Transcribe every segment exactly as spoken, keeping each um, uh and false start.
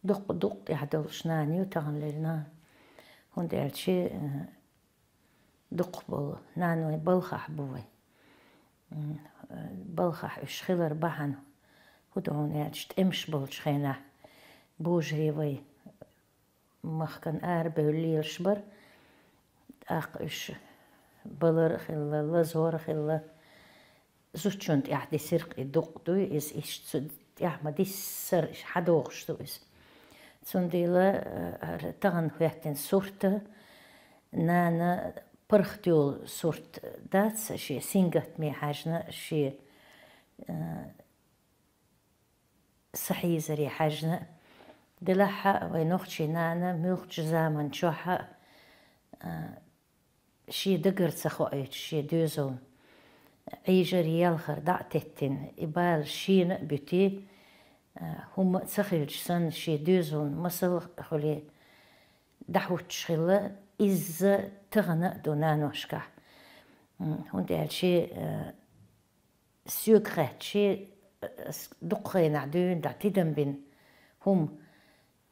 Дукха-дукха тӀехь долуш нана ю тахана лелла нана. ХӀунда аьлча, э, дукха болу нана вайн балхахь бу вай. М, э, балхахь уьш хилар бахьана, хӀун ду хьуна аьлча, тӀемаш болчу хенахь божарий вай махкана арабевлла лелаш бара. ТӀаккха уьш балар а хилла, лазор а хилла, зудчунна тӀехь дисира-кх и дукъ дуй иза, иштта цу тӀехь ма диссара, иштта хьадогӀуш ду иза. Цундела, э, тахана хӀоьттина сурт, нана паргӀат йолу сурт дац, шен сингаттаме хьаьжна, шен, э, са хьийзаре хьаьжна. Делахь а вай нохчийн нана муьлххачу заман чохь а, э, шен дагара ца хоуьйтуш шен доьзална, Ӏийжар, елхар дӀа а теттина, и бала шена а буьтий, а, хӀумма а ца хилча санна, шен доьзална масал а хуьлий, дӀахӀуттуш хилла, изза тахана а ду наношкахь. М, хӀунда аьлча, а, соьга хаьттича, а, ас дукха хенахь дуьйна дӀа тидам бина хӀума,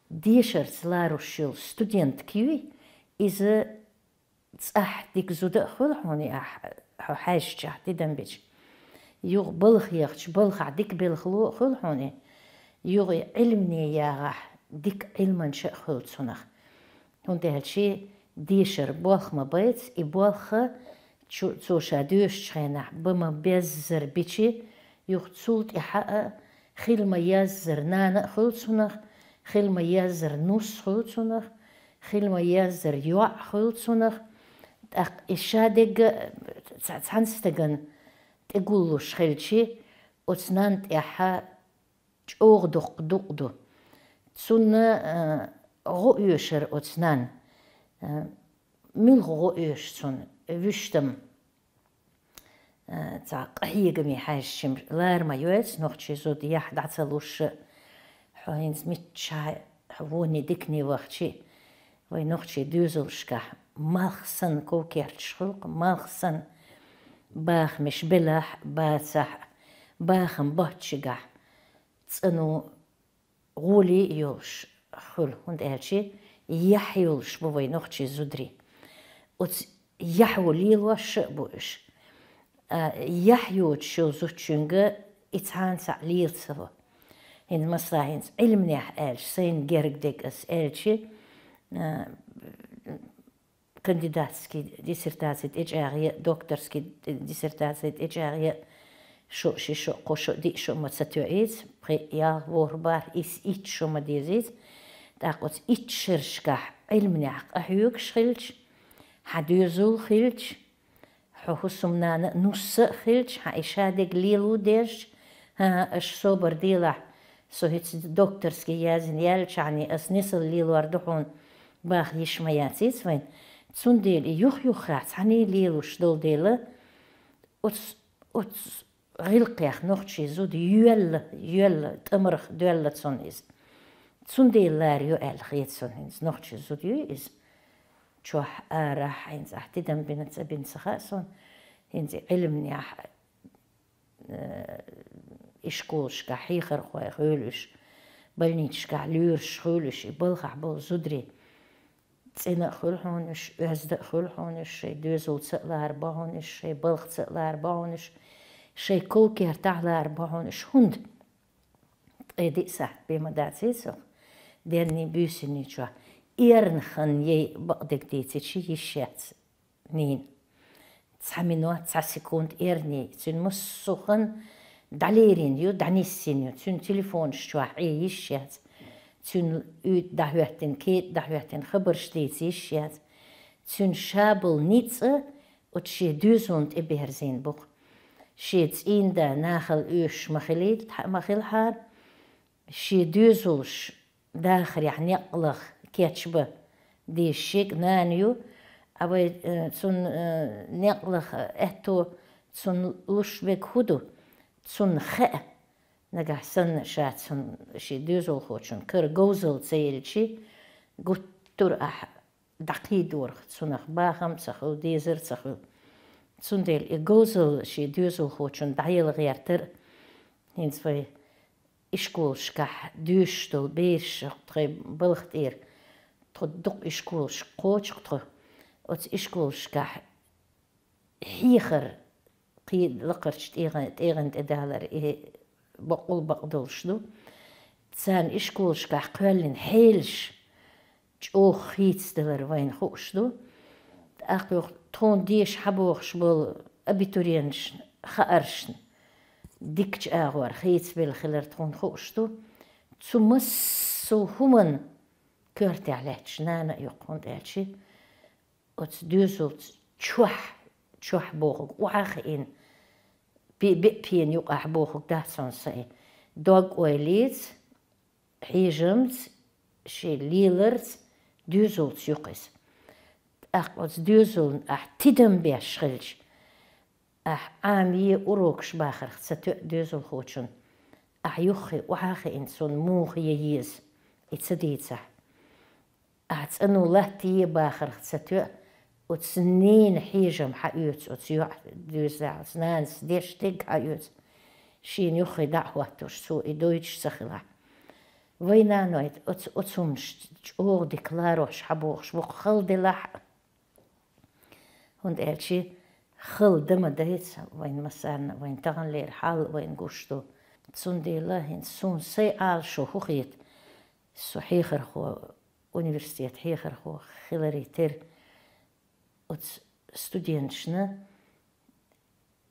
дешарца ларуш йолу студентка юй, иза цӀахь дика зуда а хуьлу хьуна, и ахь хьо хьаьжчахь, тидам бича. Юха балха яхча, балхахь дика белхало а хуьлу хьуна. Юха и Ӏилмане ягӀахь, дика Ӏилманча а хуьлу цунах. ХӀунда аьлча дешар болх ма байца, и болх чу-, цо ша доьшучу хенахь бан ма беззара бича, юха цул тӀаьхьа а хила ма еззара нана а хуьлу цунах, хила ма еззара нус хуьлу цунах, хила ма еззара йоӀ хуьлу цунах. ТӀаккха и ша дегга ца-, цхьана стагана тӀегуллуш хилча, оцу нанна тӀехь чӀогӀа дуккха дукъ ду. Цунна, а, гӀо оьшура оцу нанна. А, муьлха гӀо оьшу цунна? Вуьштам. Э, цхьа къахьегаме хьаьжча-м лара ма йоьцу нохчийн зуда яхь дӀа ца луш а. Хьо хӀинца миччахь хьо воне дикане вахча а, вай нохчийн доьзалшкахь малх санна ков-керташ хуьлу-кх, малх санна бахамаш белахь а, бацахь а, бахам боццушехь цӀано гӀоле а йолуш хуьлу, хӀунда аьлча яхь йолуш бу вай нохчийн зударий. Оцу яхьо лелош а бу уьш. А, яхь йоцуш йолу зудчуьнга и цхьана цхьаъ лела ца во. ХӀинца, масала, хӀинца Ӏилманехь аьлча, сайна герга дерг ас аьлча, а, кандидатский диссертаци тӀечӀагӀъян, докторский диссертаци тӀечӀагӀъян, шо, ши шо, кхо шо, диъ шо ма ца тоьийца, пхиъ, ялх, ворхӀ, бархӀ, исс, итт шо ма дезийца. ТӀаккха оцу итт шерашкахь Ӏилманехь къахьоьгуш хилча, хьан доьзал хилча, хьо хӀусамнана а, нус а хилча, хьан и шадерг лело дезча, хӀан, аша собар делахь, со хӀинца докторский яздина яьллачхьана, ас нисал лелор ду хьуна, баха йиш ма яцийца вайн. Цундела и юх-юххехь цхьаьний лелош долу дела, оцу, оцу гӀиллакхех нохчийн зуда йоьлла, йоьлла, тӀамарх доьлла цунна иза. Цундела лара ю аьлла хета суна хӀинца, нохчийн зуда юй иза. Чохь, арахь, хӀинца ахь тидам бина, ца бина ца хаьа суна, хӀинца и Ӏилманехь, э, и школашкахь хьехархой хуьлу уьш, больницашкахь лоьраш хуьлу уьш, и балхахь болу зударий. ЦӀена а хуьлу хьуна уьш, оьзда а хуьлу хьуна уьш, шайн доьзалца а лара бо хьуна уьш, шайн балхца а лара бо хьуна уьш, шайн ков-кертахь а лара бо хьуна уьш. ХӀунда? Ткъе диъ сахьт бен ма дацийца хьо, денний, буьйсанний чохь эрна хан яй бакъдерг дийцича йиш яц. Нина. Цхьа минот, цхьа секунд эрна яй. Цуьнан массо а хан дӀалерина ю, дӀанисйина ю. Цуьнан телефонаш чохь Ӏе йиш яц. Цуьнан уьйтӀа дӀахӀоьттина, кетӀа дӀахӀоьттина хабарш дийца йиш яц. Цуьнан ша болу ницкъ оцу шен доьзална тӀеберзийна бу-кх. Шен цӀийнда нахала оьшуш ма хилийта, ма хилахьара. Шен доьзалш дахарехь некъ лаха кечбан дезаш ерг нана ю, а вай, э, цунна, э, некъ лаха аьтто цунна луш берг хӀун ду? Цунна хаьа, нагахь санна ша цунна, шен доьзалхочун кара говзалла ца елчи, гуттар а ахь дӀакхийдорах цунах бахам а ца хуьлу, дезар а ца хуьлу. Цундела и говзалла шен доьзалхочун дӀаяла гӀертар а, хӀинца вай ишколашкахь доьшуш долу бераш тхайн балха тӀера, тхо дукха ишколаш кхочу-кх тхо. Оцу ишколашкахь хьехар кхин лакхарчу тӀегӀан-, тӀегӀан тӀе далар и бакъ-, бакъдолуш ду. Царна ишколашкахь кхоьллина хьелаш чӀогӀа хийцадалар вайна хууш ду. ТӀаккха юха тхуна деша хьабохуш болу абитуриенташна хааршна дикачу агӀор хийцабелла хилар тхуна хууш ду. Цу массо а хӀуманна коьртехь лаьтташ нана а ю-кх, хӀунда аьлча оцу доьзалца чохь, чохь бохург охьа а хиъна, пе-, беа пена юкъахь бохург дац хьуна сайн. Дог-ойлаца, хьежамца, шен леларца, доьзалца ю-кх иза. ТӀаккха оцу доьзална ахь тидам беш хилча, ахь Ӏамае урокаш бахарх ца тоьа доьзалхочун, ахь юххе охьа а хиъна, цунна муха ян еза, и ца дийцахь. Ахь цӀано латтае бахарх ца тоьа, оцу ненан хьежам хьаоьцу, оцу йоӀ доьзалехь, оцу нанас деш дерг хьаоьцу. Шена юххе дӀа а хӀоттош, цо и дойтуш ца хилахь. Вай наной оцу, оцу хӀуманаш чӀогӀа дика ларош хьабохуш ву-кх хала делахь а. ХӀунда аьлча хала дан ма дайца вайн массарна, вайн таханлера хьал вайна гуш ду. Цундела хӀинца суна сайн Ӏалашо хӀу хета, со хьехархо, университет хьехархо хиларе терра, оцу студенташна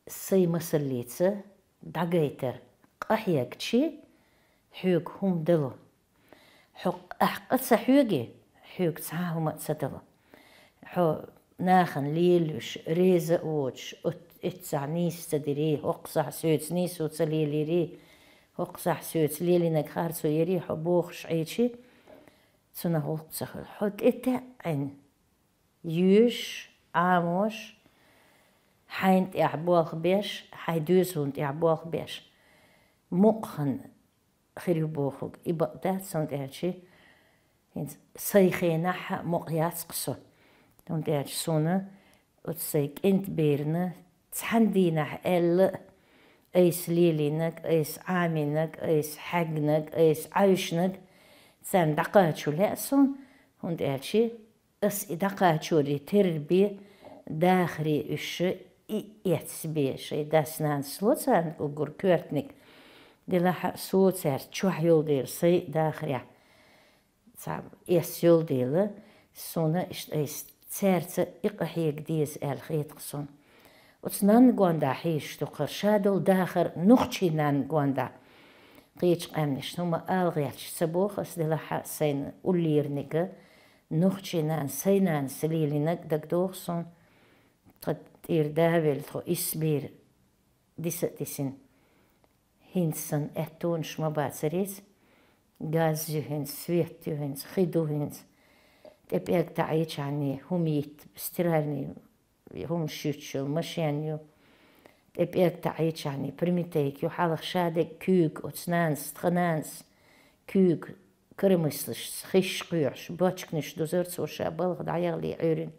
сайн масаллица дӀагайтар: къахьегчи, хьоьга хӀума дало. Хьо ахь къа ца хьоьги, хьоьга цхьа а хӀума а ца дало. Хьо нахана лелош, реза а воцуш, оццахь нийса ца дирий, хӀокхузахь соьца нийсо ца лелийрий, хӀокхузахь соьца лелийнарг харцо ярий хьо бохуш Ӏийчи, цунах гӀуллакх ца хуьлу. Хьо тӀетаьӀӀина, йоьшуш, Ӏамош, хьайна тӀехь болх беш, хьайн доьзална тӀехь болх беш, мукъа хан хир ю бохург и бакъ дац, хӀунда аьлча хӀинца сайн хенахь а мукъа яц-кх со. ХӀунда аьлча суна оцу сайн кӀентан берана цхьана дийнахь аьлла а, айса лелийнарг, айса Ӏамийнарг, айса хьаьгнарг, айса Ӏаьвшинарг, царна дӀакхачо лаьа суна, хӀунда аьлча ас и дӀакхачоре терра бен, дахаре уьш и эцбен, шайн дас-нанас ло царна уггар коьртаниг. Делахь а со цаьрца чохь йолу дела, сайн а дахарехь цхьа эс йолу дела, суна иштта айса цаьрца и къахьега деза аьлла хета-кх суна. Оцу нанна гондахь хьийзаш ду-кх хӀара шадолу дахар, нохчийн нанна гондахь. Кхечу къаьмнашна хӀума ала гӀерташ ца боху ас, делахь а сайна уллерниг а, нохчийн нана, сайн нанас лелийнарг дагадогӀу суна. Тхан тӀера да а велла, тхо исс бер диса а дисина. ХӀинца санна аьттонаш ма бацара иза. Газ ю хӀинца, свет ю хӀинца, хи ду хӀинца. ТӀе пӀелг таӀийчхьана хӀума йитта, стиральный хӀумаш юьтуш йолу машен ю. ТӀе пӀелг таӀийчхьана Прометейка ю, хьалха шадерг куьйга оцу нанас, тхан нанас куьйга коромыслашца хиш кхоьхьуш, бочканаш дузара цо ша балха дӀаяхале Ӏуьйранна,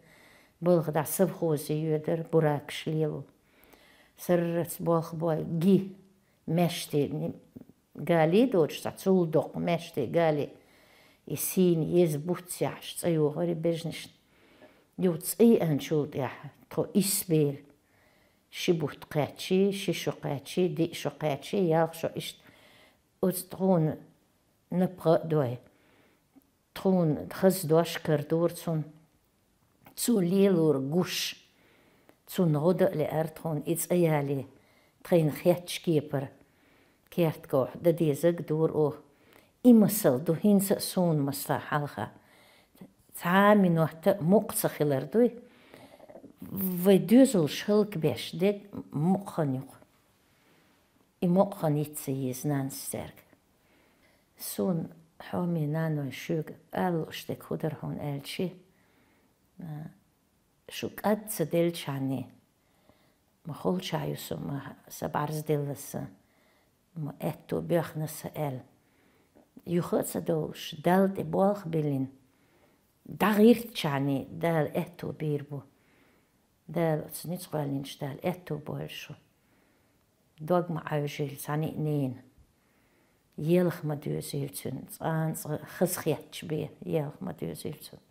балха дӀа совхозе йоьдара, буракаш лело. Сарралц болх бой ги, маьшти, гали доцуш цхьа цул доккха маьшти, гали. И сийна еза буц яхьаш цӀа йохура и бежнашна. Юха цӀа йиъначул тӀаьхьа тхо исс бер, ши бутт кхаьччи, ши шо кхаьччи, диъ шо кхаьччи, ялх шо, иштта оцу тхуна напха а дой, тхуна хаза дош карадора цунна. Цо лелориг гуш, цунна гӀо дан а лаьара тхуна и цӀа яле, тхайна хеттачу кепара керта говхьа дан дезарг дора оха. И масал ду хӀинца а суна, масала, хьалха. Цхьа а минот а мукъа ца хилар дуй. Вай доьзалш хӀаллакбеш дерг мукъа хан ю-кх. И мукъа хан йиц ца еза нанас цаьрга. Суна, хьоме наной, шуьга ала лууш дерг хӀун дара хьуна аьлчи, а, шу кӀад ца делчхьанний, ма холчахь ю со, ма сан бӀарз делла сан, ма аьтто боьхна сан аьлла, юха а ца довлуш, Далла тӀе болх биллина, дӀагӀиртчхьанний Дала аьтто бийр бу. Дала оцу ницкъ кхоьллинчу Дала аьтто бойла шу. Дог ма Ӏаьвжийла цхьана а ненан. Елха ма доьзийра цуьнан, цкъа а цкъа хазахетачу бен елха ма доьзийра цуьнан.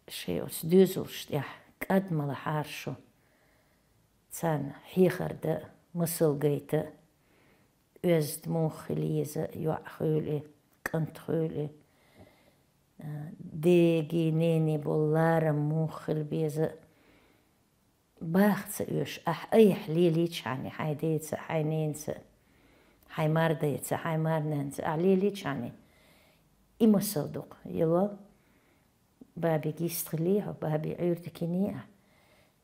Шайн оцу доьзалшна тӀехь кӀадмалахьара шу. Царна хьехар дан, масал гайта, оьзда муха хила еза, йоӀ хуьлий, кӀант хуьлий, деги, нени болу ларам муха хила беза. Баха ца оьшу, ахь айхьа лелийчхьана хьайн деца, хьайн ненаца, хьайн мардайца, хьайн марнанца, ахь лелийчхьана и масал дукха. Ело, бабиг йистхилий хьо, бабин Ӏуьйре дикиний ахь,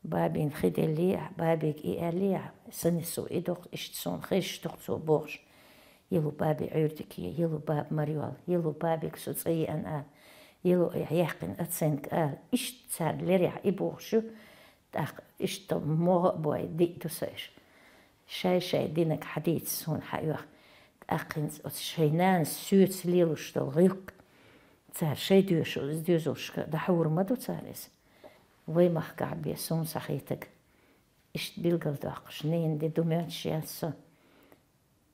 бабин хи деллий ахь, бабиг и аьллий ахь, сан несо и доккху, иштта суна хезаш доккху цо бохуш. Ело бабин Ӏуьйре дикий, ело баба мара йолу, ело бабиг со цӀа еана ала, ело айхьа яьккхина оценка ала, иштта царна лерехь и бохуш ю, тӀаккха иштта могӀа а бой, диъ ду сан иша. Шай-шай динарг хьадийца суна хьаоьху. ТӀаккха хӀинца оцу шайн нанас соьца лелош долу гӀиллакх, цара шайн доьшу-, доьзалшка дӀахьур ма ду цара иза. Вай махкахь бен суна схьахетарг. Иштта билгалдоккхуш, ненан де ду моьттуш яц со.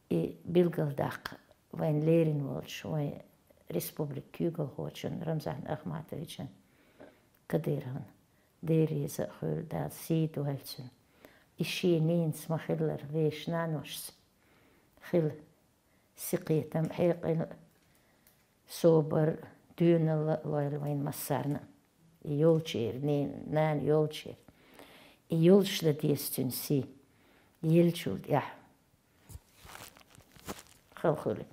И билгалдаккха вайна лерина волчу, вайн республикан куьйгалхочун Рамзан Ахматовичан, Кадыровн, Дела реза а хуьлда, Дала сий дойла цуьнан. И шен ненас ма-хиллара, вешан наношца хила синкхетам, хьекъал, собар, доьналла а лойла вайна массарна. И йолчеран, нен-, нана йолчеран. И йолуш дан деза цуьнан сий. Еллачул тӀаьхьа хала хуьлу.